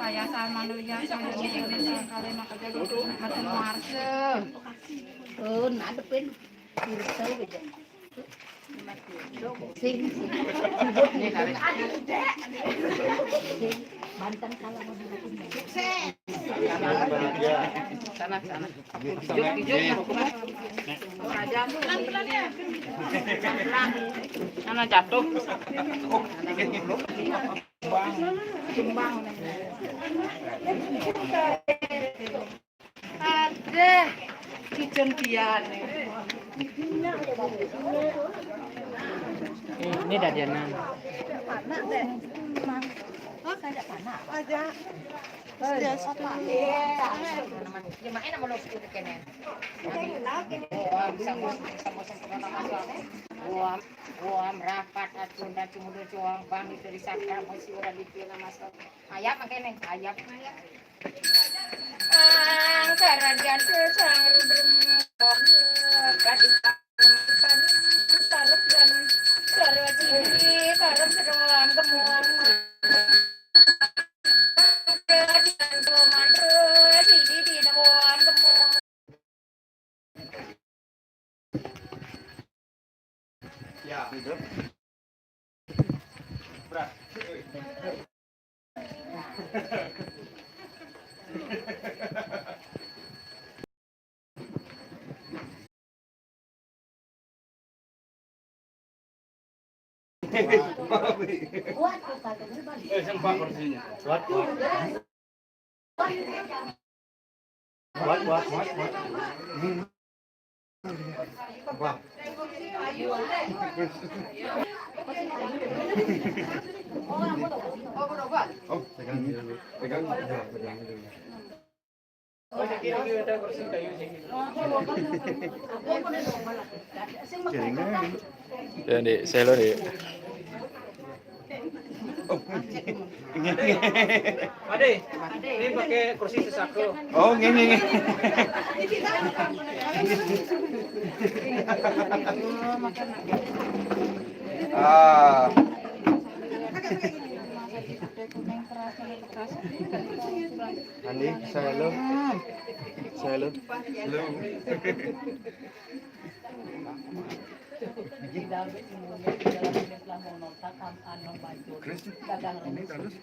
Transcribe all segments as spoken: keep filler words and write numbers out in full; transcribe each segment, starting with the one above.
Yayasan Manuya Kaya Indonesia kali maka jago macam warga. Oh, ngadepin. Diri saya aja. Sing, sing. Banten kalau mau dibikin. Sana, sana. Ijuk, ijuk. Pelan-pelan ya. Sana jatuh. Ada. Ijen kian. Ini dadianan. Anak deh. Hah? Ada anak? Ada. Iya. Gimana mau lo suruh kene? Uam, uam, rapat, atun, dan cumudu, cuang, bang, itu di sakra, mesti udah dipilih, Mas. Ayam, makanya, ayam. Ang karajan sang rudrum, kadipan, sarap dan sarwa ciri, sarap seruang, kemuang. Ya, gitu. Berat. Kuat, kuat, kuat. Eh, sempat kursinya. Kuat, kuat. Kuat, kuat, kuat, kuat. Hmm. Wah. Oh, pegang dulu. Pegang, ya, pegang dulu. Jaringan. Ya, Dik, selo, Dik. Ade, ini pakai kursi sesako. Oh, ngene, ngene. Ah. Andi, saya lo. Saya lo. Halo. Chris, ini terus.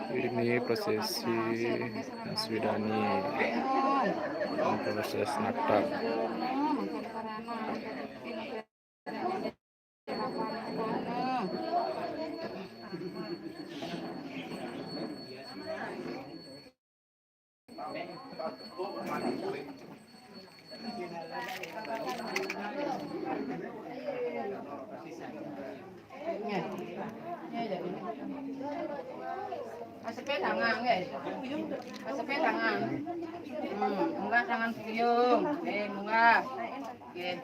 Ini prosesi Naswidani, proses Natal. Sepeda tangan, nggih. Sepeda tangan. Hmm, munggah tangan beliau. Nggih, munggah. Nggih.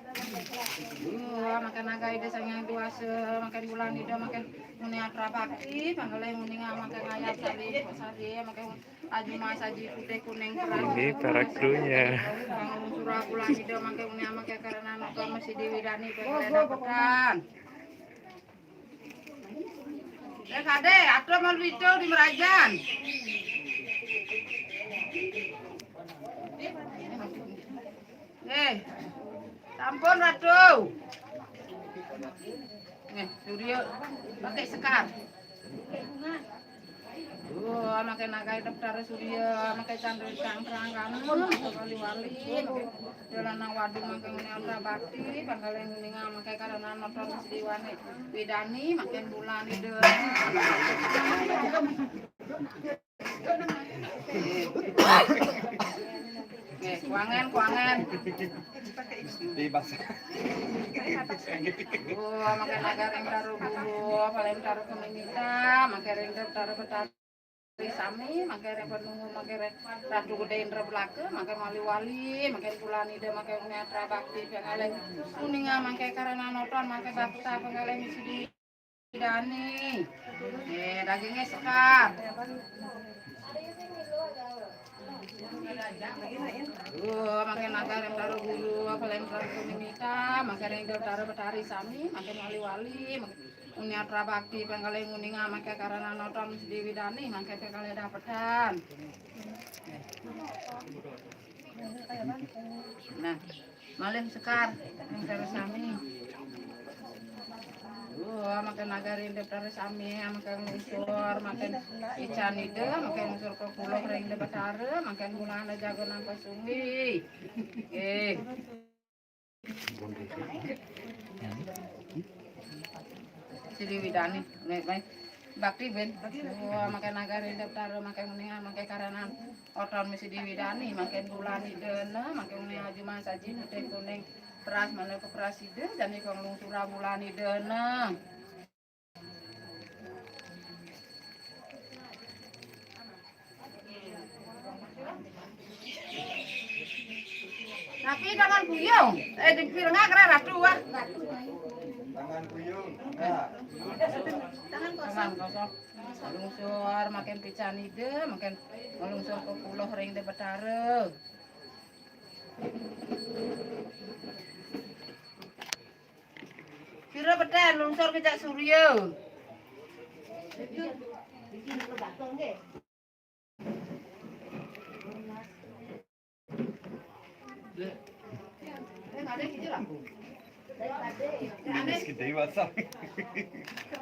Wah, mangke naga Ida Sang Hyang Dewasa, mangke bulan Ida, mangke muni atra bakti, panggalih muni mangke ngayat sari, sari, mangke aji mas, aji putih kuning kerah. Ini para krunya. Pangulung surah bulan Ida, mangke muni mangke karena nonton masih diwidani, panggalih dapetan. Eh, Kade, atur malu itu di Merajan. Eh, sampun, Ratu. Eh, Surya, pakai sekar. Oh, makai nagai daftar Surya, makai candra cangkrang kamu, wali-wali, makai jalan nang wadung, makai muni atra bakti, panggalih muni mangke karena nonton Sriwani Widani, makin bulan Ida. Nggih, kuangan, kuangan. Bebas. Oh, makin naga ring daru guru, paling daru kemimita, makin ring daru betari sami, makin ring penunggu, makin ring Ratu Gede Indra Belaka, makin wali-wali, makin bulan Ida, makin muni atra bakti, panggalih kuninga, makin karena nonton, makin bakta, panggalih misi di Dani. Eh, dagingnya sekar. Uh, makin naga ring daru guru, paling daru kemimita, makin ring daru betari sami, makin wali-wali, makin muni atra bakti, panggalih kuninga, makin karena nonton Sriwidani, makin panggalih dapetan. Nah, malih sekar, ring daru sami. Wah, makin naga ring daru sami, makin lungsur, makin ican Ida, makin lungsur kekuluh ring daru betara, makin bulan jaga nang pasunggi. Eh. Sriwidani, baik, baik. Bakti, Ben. Wah, makin naga ring daru betara, makin kuninga, makin karena nonton misi diwidani, makin bulan Ida, makin kuning aji mas, aji putih kuning kerah, mana kerah Ida, jani kang lungsur bulan Ida. Tapi tangan buyung, eh, di pirengak ra Ratu, ah. Tangan buyung. Tangan kosong. Lungsur, makin pican Ida, makin lungsur kekuluh ring daru betara. Pira peten lungsur kejak Surya?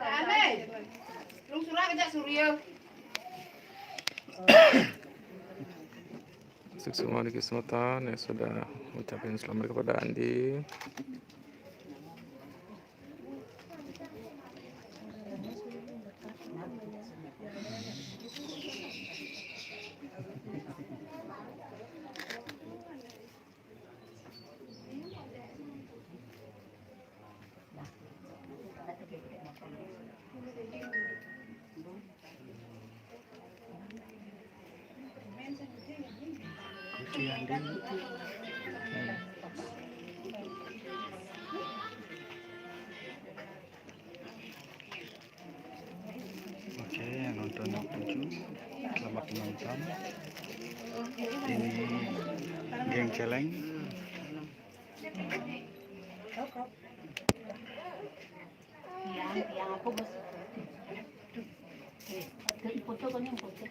Aneh. Lungsur kejak Surya. Untuk semua di kesempatan yang sudah ucapin selamat kepada Andi. Oke, yang nonton tujuh, selamat menonton. Ini Geng Celeng. Yang, yang aku bos. Eh, itu foto kan yang foto.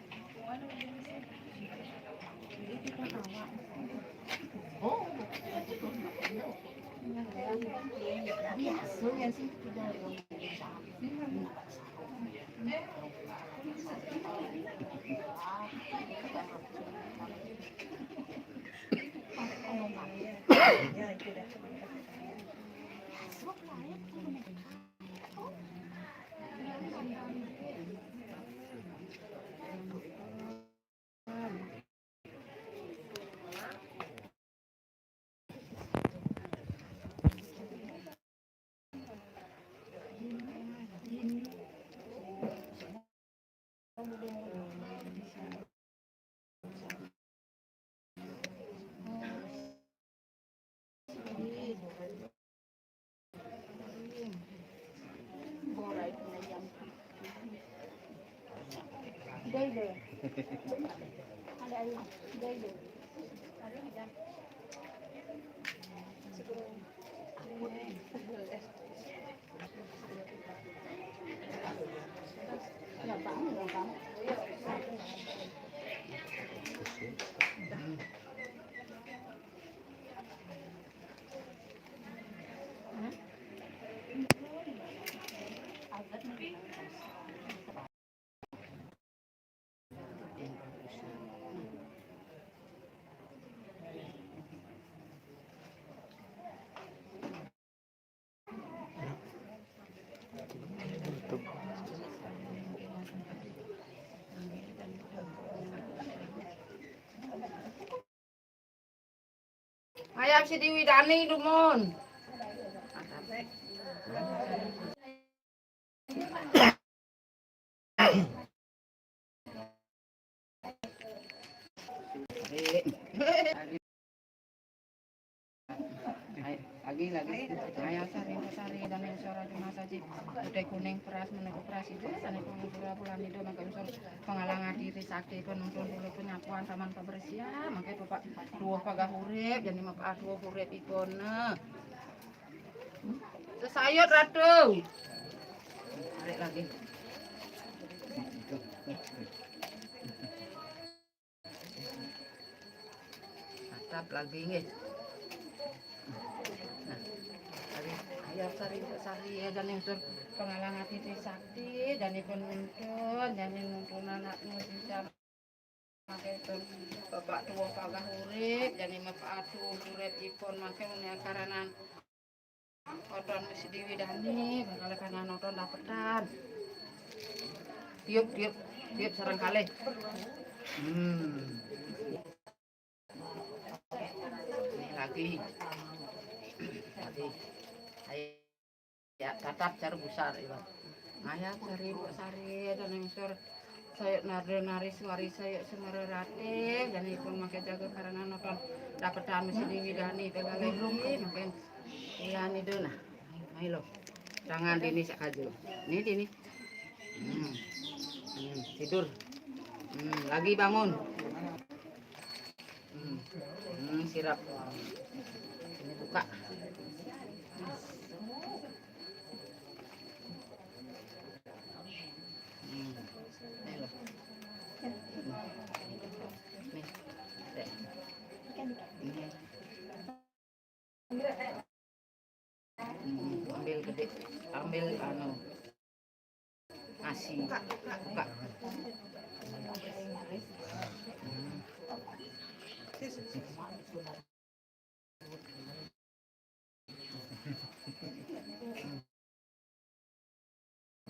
Oh, biasa ya sih, udah. Ayam si diwidani dumun. Lagi, lagi. Ayam sari, sari, dan yang suara cuma saji. Putih kuning, peras, meneko peras itu, dan itu pura bulan itu, maka unsur penghalang diri sakti, penuntun dulu penyapuan, taman kebersihan, maka itu pak dua pagah urip, jadi maka dua urip ikon. Sesayut, Ratu. Tarik lagi. Tatap lagi nggih. Nah, sari, ayam sari, sari ya, dan unsur penghalang diri sakti, dan ipun nuntun, jadi nuntun anak nuntun. Mangke pun Bapak tua pagah urip, jani mepatu urip ipun mangke menika karanan oton mesti diwidani, bakal kanan oton dapetan. Tiup, tiup, tiup sareng kalih. Hmm. Ini lagi. Lagi. Ayo. Ya, tatap cara busar, iwak. Ngayap sari, bu sari, dan yang sur. Saya narde nari suari saya semara rate, dan ipun mangke jaga karena nonton dapetan mesti diwidani, pegalih, mungkin. Iya, nih, deh, nah. Ayo, lo. Tangan dini sakaju. Ini dini. Hmm. Hmm, tidur. Hmm, lagi bangun. Hmm. Hmm, sirap. Ini buka. Hmm. Ini loh. Nih. Dek. Ini. Hmm, ambil gede, ambil anu, asi. Buka.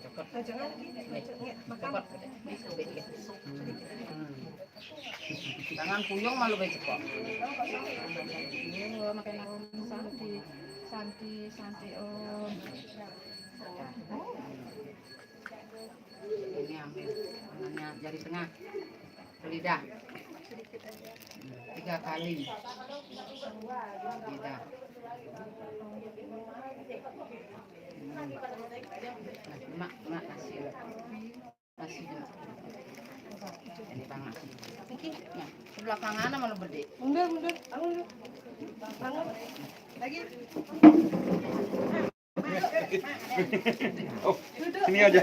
Cokot. Cokot. Hmm. Tangan puyung malu bae cekok. Iya, makan arum santi, santi, santi, Om. Ini ambil tangannya jari tengah. Ke lidah. Hmm, tiga kali. Lidah. Hmm. Nah, mak, mak kasih. Kasih, mak. Ini tangan. Niki, nah, sebelah kanan sama lo gede. Mundur, mundur. Bangun, mundur. Bangun. Lagi. Oh, sini aja.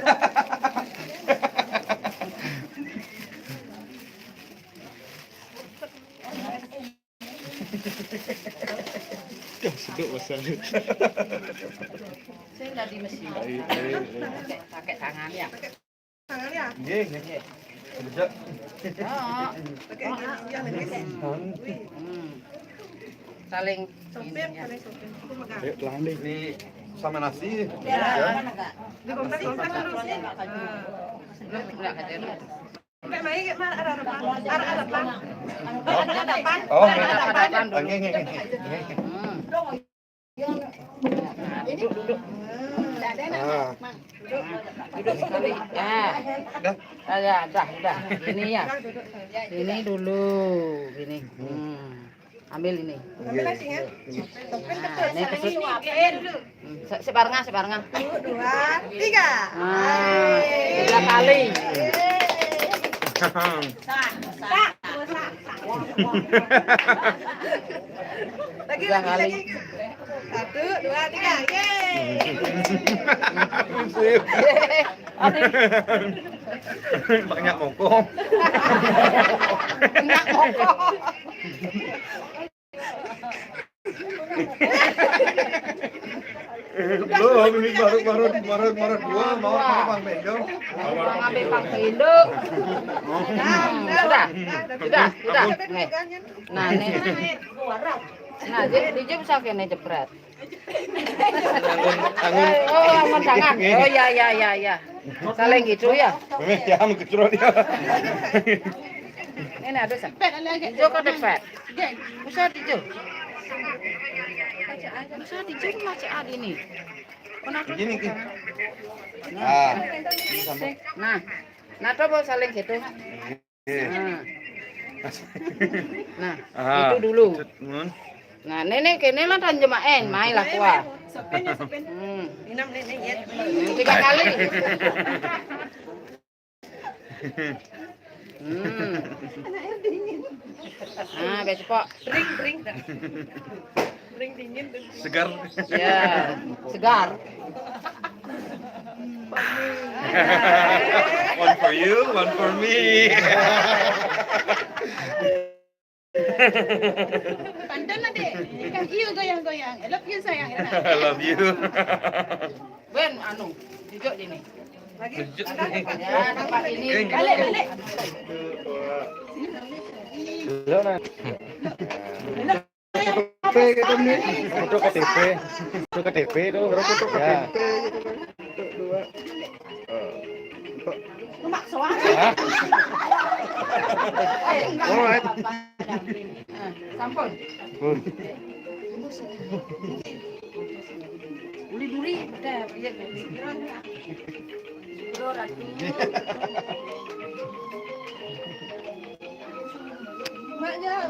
Ya, seduk pasal. Saya nggak di mesin. Ayo, ayo, ayo. Pakai, pakai tangan ya. Tangan ya? Nggih, nggih. Kejap. Oh. Pakai gini, ya, lagi. Hmm. Saling sopir, ini ya. Saling sopir. Itu megang. Ayo, pelan deh. Ini sama nasi. Ya. Ya. Dikontak-kontak terus. Enggak, enggak ada. Sampai main, Mak, arah depan. Arah depan. Arah depan. Oh. Arah depan. Nggih, nggih, nggih, nggih. Hmm. Nah, duduk, duduk. Ah. Duduk sekali. Ah. Dah. Ah, ya, dah, dah. Ini ya. Ini dulu, gini. Hmm. Ambil ini. Ambil nasinya. Nah, ini kesini. Hmm, se-, sebarengan, sebarengan. Satu, dua, tiga. Nah, tiga kali. Yeay. Sah, sah. Sah, sah. Lagi, lagi, lagi. Satu, dua, tiga. Yeay. Banyak mokok. Banyak mokok. Belum, ini baru, baru, baru, baru dua, mau, mau Bang Bendo. Mau ambil Bang Bendo. Hmm, sudah, sudah, sudah. Nih. Nah, nih. Nah, jadi dia bisa kena jepret. Angun, angun. Eh, oh, angun tangan. Oh, ya, ya, ya, ya. Saling gitu ya. Ini ya, mau kecurut ya. Ini ada sempet. Hijau kok depet. Usah hijau. Usah hijau macam ini. Begini, Ki. Nah. Nah, nah, coba saling gitu. Nah. Nah, itu dulu. Nah, nenek kene lah tan jemaen, main lah kuah. Hmm. Tiga kali. Hmm. Nah, besok. Ring, ring. Segar. Ya, segar. One for you, one for me. Pantun lah, Dek. Ikan hiu goyang-goyang. I love you, sayang. I love you. Ben, anu, duduk sini. Lagi? Ya, tempat ini. Balik, balik. Foto K T P. Foto K T P itu. Foto K T P gitu kan. Foto dua. Hah? Alright. Sampun. Pun. Duri-duri, dah, ya. Maknya.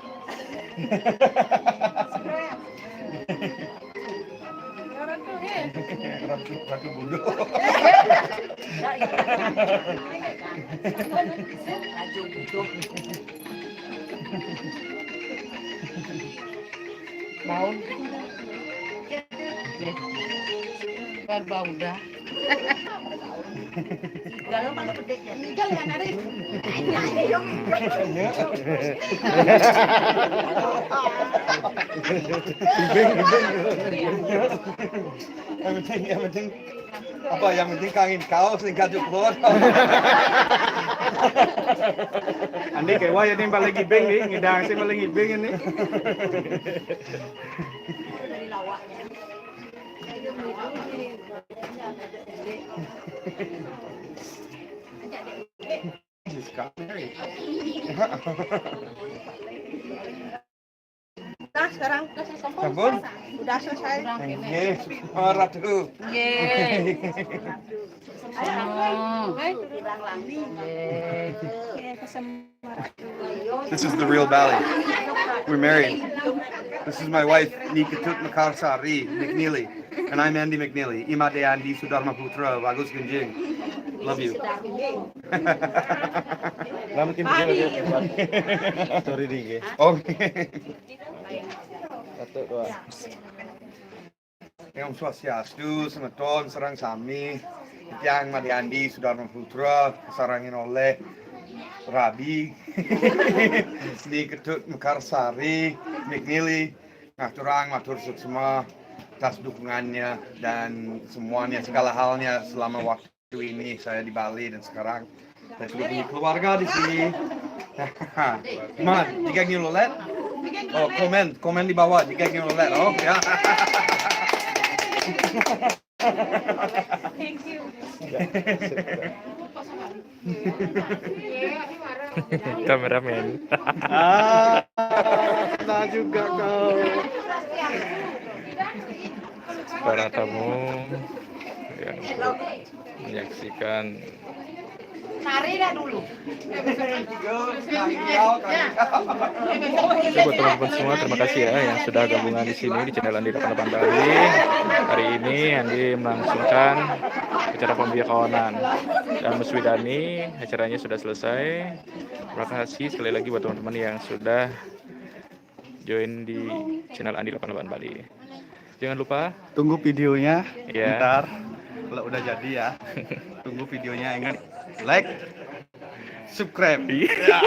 Ratu, ratu bulu. Maun. Kan bau dah. Ibing, ibing. Yang penting, yang penting apa, yang penting kangen kau sing kaju keluar. Andi kayak wah ya nih balik ibing nih, ngidang sih balik ibing ini. Nah, sekarang udah selesai. Sampun? Udah selesai. Nggih, oh, Ratu. Nggih. Oh. Nggih. This is the real Bali. We're married. This is my wife, Ni Ketut Mekarsari McNeely. And I'm Andy McNeely. Ima de Andy Sudarma Putra, Bagus Gunjing. Love you. Lah mungkin dia buat story di I G. Oke. Satu, dua. Om Swastiastu, semeton sareng sami. Tiang Made Andi Sudarma Putra, sarengin oleh Rabi. Ni Ketut Mekarsari McNeely. Ngaturang matur suksma atas dukungannya dan semuanya, segala halnya selama waktu ini saya di Bali dan sekarang saya sudah punya keluarga di sini. Mat, jika ngilu let, oh, komen, komen di bawah jika ngilu let. Oh, ya. Thank you. Kameramen. Ah, nah juga kau. Para tamu yang menyaksikan. Nari dah dulu. Oke, buat teman-teman semua, terima kasih ya yang sudah gabungan di sini di channel Andi delapan delapan Bali. Hari ini Andi melangsungkan acara pembiakawanan dan Muswidani, acaranya sudah selesai. Terima kasih sekali lagi buat teman-teman yang sudah join di channel Andi delapan delapan Bali. Jangan lupa. Tunggu videonya Iya. Ntar kalau udah jadi ya. Tunggu videonya, ingat, like, subscribe. Iya.